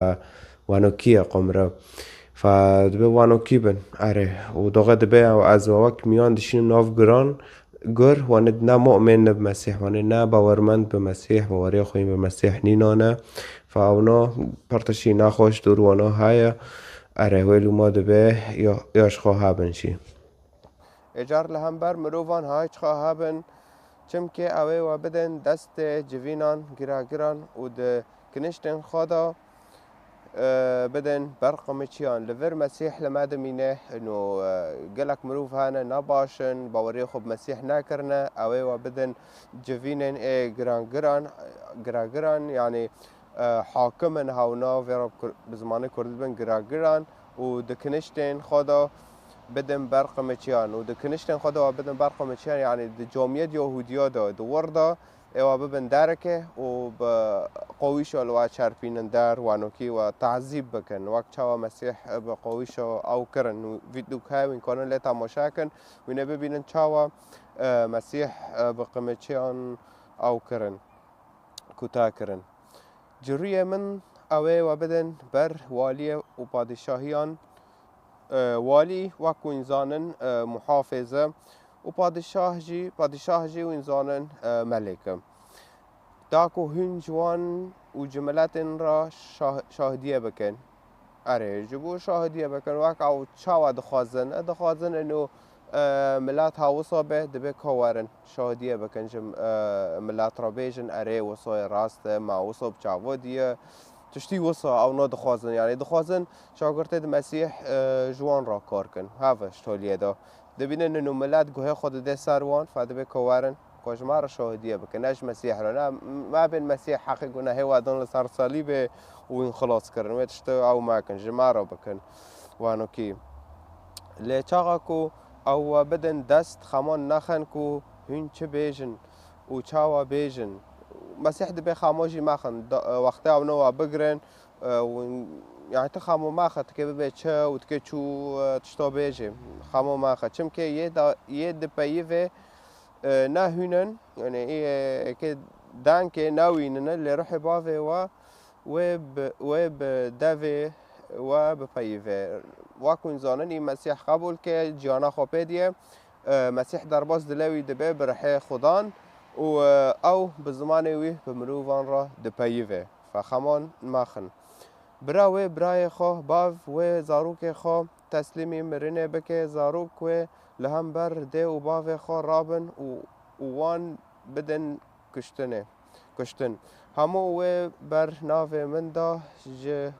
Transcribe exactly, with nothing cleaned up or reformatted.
Wanokî ye qomre. Fe dibe wanokî bin. Erê. Û doxe dibe ez we wek miyan dişînim nav giran, gur, wanê ne mu'min ne bi Mesîh, wanê ne bawermend bi Mesîh, bawerê xwe yîn bi Mesîh nînane. Fe ewna pirtişî nexweş dûr wana heye. Erê, wê lûma dibe ya, ya ji xwe hebin jî. Êcar li hember mirovan hay çiqa hebin, çimkê ew ê we bidin destê civînan, giragiran û di kiniştên xwe de, e, bidin ber qimiçiyan. Li vir Mesîh li me dimîne, ino, e, gelek mirov hene, ne baş in, baweriyê xwe bi Mesîh nekirine, ew ê we bidin civînên ê girangiran, giragiran, yanî, e, hakim in hewna, vê re kur-, bi zimanê kurdî dibin giragiran û di kiniştên xwe de bidin ber qimiçiyan û di kiniştên xwe de we bidin ber qimiçiyan, yanî di camiyet Yahûdiya de, di wir de ê we bibin dereke û bi qawîşa li we çerpînin der, wanokî we tazîb bikin. Wek çawa Mesîh bi qawîşa ew kirin. Vîdyoke wîn kanin lê temaşe kin, wînê bibînin çawa, e, Mesîh, e, bi qimiçiyan ew kirin, kuta kirin. Ciriyê min ew ê we bidin ber waliyê û padîşahiyan. E, walî, wek ku hûn zanin, e, muhafêz e û padîşah jî, padîşah jî wîn zanin, e, melêk e. Da ku hûn ji wan û ji miletên re şah-, şahidiyê bikin. Erê, ji bo şahidiyê bikin, wek ew çawa dixwazin? E, dixwazin ino, e, milet ha wisa be, dibe ka werin, şahidiyê bikin ji, e, milet re bêjin, erê, wisa yê rast e, me wisa bi çavan diye. Tiştî wisa ew ne dixwazin, yanî dixwazin şagirtê di Mesîh, e, ji wan re kar kin. Hev e ji toliyê de. Dibînin ino milet guhê xwe dide ser wan, fe dibe ka werin, ku ji me re şahidiyê bikin, ne ji Mesîh re, ne, me bên Mesîh heqê gunehê we dan li ser salîbê û wîn xilas kirin. Wê tiştê ew mekin, ji me re bikin. Wanokî. Lê çaxa ku ew we bidin dest, xeman nexin ku hûn çi bêjin û çawa bêjin. Mesîh dibê xema jî mexin. Da-, wextê ewna we bigirin, e, û, yanî tu xemo mexe, tikê bibe çi û tikê çû, e, tişta bêjê. Xemo mexe. Çimkê yê da-, yê dipeyivê, e, ne hûn in, yanî ê, ê, êkê dengê newînine, lê ruhê bavê we wê bi, wê bi devê we bipeyive. Wek hûn zanin, î Mesîh qebûl ke, ciyana xwe pê diye. E, Mesîh derbas dilê wî dibe bi rihê Xudan û, e, ew bi zimanê wî bi mirovan re dipeyive. Fexeman mexin. Bira wê birayê xwe, bav wê zarokê xwe teslîmî mirinê bike, zarok wê li hember dê û bavê xwe rabin û, û wan bidin kuştinê, kuştin. Hemû wê ber navê min de ji